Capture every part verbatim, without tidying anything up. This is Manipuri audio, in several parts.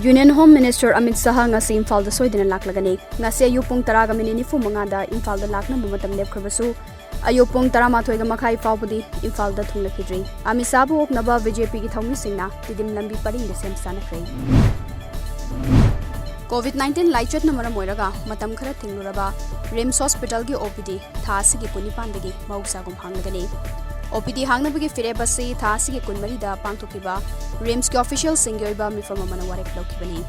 Union Home Minister Amit Shah ꯉꯁꯤ ꯏꯝꯐꯥꯜꯗ ꯁꯣꯏꯗꯅ ꯂꯥꯛꯂꯒꯅꯤ꯫ ꯉꯁꯤ ꯑꯌꯨꯛ ꯄꯨꯡ ꯇꯔꯥꯒ ꯃꯤꯅꯤꯠ ꯅꯤꯐꯨ ꯃꯉꯥꯗ ꯏꯝꯐꯥꯜꯗ ꯂꯥꯛꯅꯕ ꯃꯇꯝ ꯂꯦꯞꯈ꯭ꯔꯕꯁꯨ, ꯑꯌꯨꯛ ꯄꯨꯡ ꯇꯔꯥꯃꯥꯊꯣꯏꯒ ꯃꯈꯥꯏ ꯐꯥꯎꯕꯗꯤ ꯏꯝꯐꯥꯜꯗ ꯊꯨꯡꯂꯛꯈꯤꯗ꯭ꯔꯤ꯫ ꯑꯃꯤꯠ ꯁꯥꯍꯕꯨ ꯑꯣꯛꯅꯕ ꯕꯤ ꯖꯦ ꯄꯤꯒꯤ ꯊꯧꯃꯤꯁꯤꯡꯅ ꯇꯤꯗꯤꯝ ꯂꯝꯕꯤ ꯄꯔꯤꯡꯗ ꯁꯦꯝ ꯁꯥꯅꯈ꯭ꯔꯦ꯫ ꯀꯣꯚꯤꯗ ꯅꯥꯏꯟꯇꯤꯟ ꯂꯥꯏꯆꯠꯅ ꯃꯔꯝ ꯑꯣꯏꯔꯒ ꯃꯇꯝ ꯈꯔ ꯊꯤꯡꯂꯨꯔꯕ ꯔꯤꯝꯁ ꯍꯣꯁꯄꯤꯇꯥꯜꯒꯤ ꯑꯣ ꯄꯤ ꯗꯤ ꯊꯥ ꯑꯁꯤꯒꯤ ꯀꯨꯟꯅꯤꯄꯥꯟꯗꯒꯤ ꯃꯍꯧꯁꯥꯒꯨꯝ ꯍꯥꯡꯂꯒꯅꯤ꯫ ꯑꯣ ꯄꯤ ꯗꯤ ꯍꯥꯡꯅꯕꯒꯤ ꯐꯤꯔꯦꯞ ꯑꯁꯤ ꯊꯥ ꯑꯁꯤꯒꯤ ꯀꯨꯟꯃꯔꯤꯗ ꯄꯥꯡꯊꯣꯛꯈꯤꯕ ꯔꯤꯝꯁꯀꯤ ꯑꯣꯐꯤꯁꯤꯌꯦꯜꯁꯤꯡꯒꯤ ꯑꯣꯏꯕ ꯃꯤꯐꯝ ꯑꯃꯅ ꯋꯥꯔꯦꯞ ꯂꯧꯈꯤꯕꯅꯤ꯫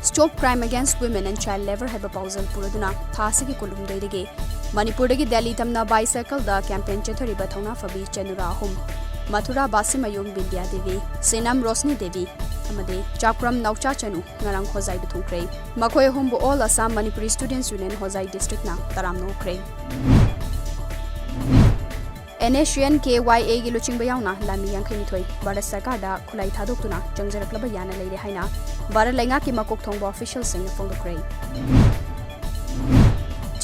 Stop Crime Against Women and Child Labour ꯍꯥꯏꯕ ꯄꯥꯎꯖꯦꯜ ꯄꯨꯔꯗꯨꯅ ꯊꯥ ꯑꯁꯤꯒꯤ ꯀꯨꯟꯍꯨꯝꯗꯣꯏꯗꯒꯤ ꯃꯅꯤꯄꯨꯔꯗꯒꯤ ꯗꯦꯜꯂꯤ ꯇꯝꯅ ꯕꯥꯏꯁꯥꯏꯀꯜꯗ ꯀꯦꯝꯄꯦꯟ ꯆꯠꯊꯔꯤꯕ ꯊꯧꯅꯥ ꯐꯕꯤ ꯆꯅꯨꯔꯥ ꯑꯍꯨꯝ, ꯃꯊꯨꯔꯥ ꯕꯥꯁꯤꯃꯌꯨꯝ ꯕꯤꯟꯗ꯭ꯌꯥ ꯗꯦꯕꯤ, ꯁꯦꯅꯥꯝ ꯔꯣꯁꯅꯤ ꯗꯦꯕꯤ ꯑꯃꯗꯤ ꯆꯥꯛꯄ꯭ꯔꯝ ꯅꯥꯎꯆꯥ ꯆꯅꯨ ꯉꯔꯥꯡ ꯍꯣꯖꯥꯏꯗ ꯊꯨꯡꯈ꯭ꯔꯦ꯫ ꯃꯈꯣꯏ ꯑꯍꯨꯝꯕꯨ All Assam Manipuri Students Union Hojai ꯗꯤꯁꯇ꯭ꯔꯤꯛꯅ ꯇꯔꯥꯝꯅ ꯑꯣꯛꯈ꯭ꯔꯦ꯫ N S U N K Y ꯑꯦꯒꯤ ꯂꯨꯆꯤꯡꯕ ꯌꯥꯎꯅ ꯂꯥꯟꯃꯤ ꯌꯥꯡꯈꯩꯅꯤꯊꯣꯏ ꯚꯥꯔꯠ ꯁꯔꯀꯥꯔꯗ ꯈꯨꯠꯂꯥꯏ ꯊꯥꯗꯣꯛꯇꯨꯅ ꯆꯪꯖꯔꯛꯂꯕ ꯌꯥꯅ ꯂꯩꯔꯦ ꯍꯥꯏꯅ ꯚꯥꯔꯠ ꯂꯩꯉꯥꯛꯀꯤ ꯃꯀꯣꯛ ꯊꯣꯡꯕ ꯑꯣꯐꯤꯁꯤꯌꯦꯜꯁꯤꯡꯅ ꯐꯣꯡꯗꯣꯛꯈ꯭ꯔꯦ꯫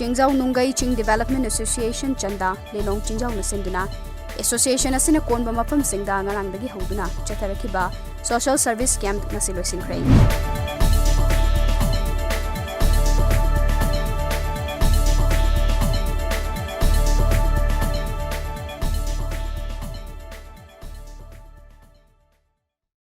ꯆꯤꯡꯖꯥꯎ ꯅꯨꯡꯒꯩ ꯆꯤꯡ ꯗꯤꯚꯦꯂꯞꯃꯦꯟ ꯑꯦꯁꯣꯁꯤꯌꯦꯁꯟ ꯆꯟꯗꯥ ꯂꯤꯂꯣꯡ ꯆꯤꯡꯖꯥꯎꯅ ꯁꯤꯟꯗꯨꯅ ꯑꯦꯁꯣꯁꯤꯌꯦꯁꯟ ꯑꯁꯤꯅ ꯀꯣꯟꯕ ꯃꯐꯝꯁꯤꯡꯗ ꯉꯔꯥꯡꯗꯒꯤ ꯍꯧꯗꯨꯅ ꯆꯠꯊꯔꯛꯈꯤꯕ ꯁꯣꯁꯤꯌꯦꯜ ꯁꯔꯚꯤꯁ ꯀꯦꯝꯞ ꯉꯁꯤ ꯂꯣꯏꯁꯤꯟꯈ꯭ꯔꯦ꯫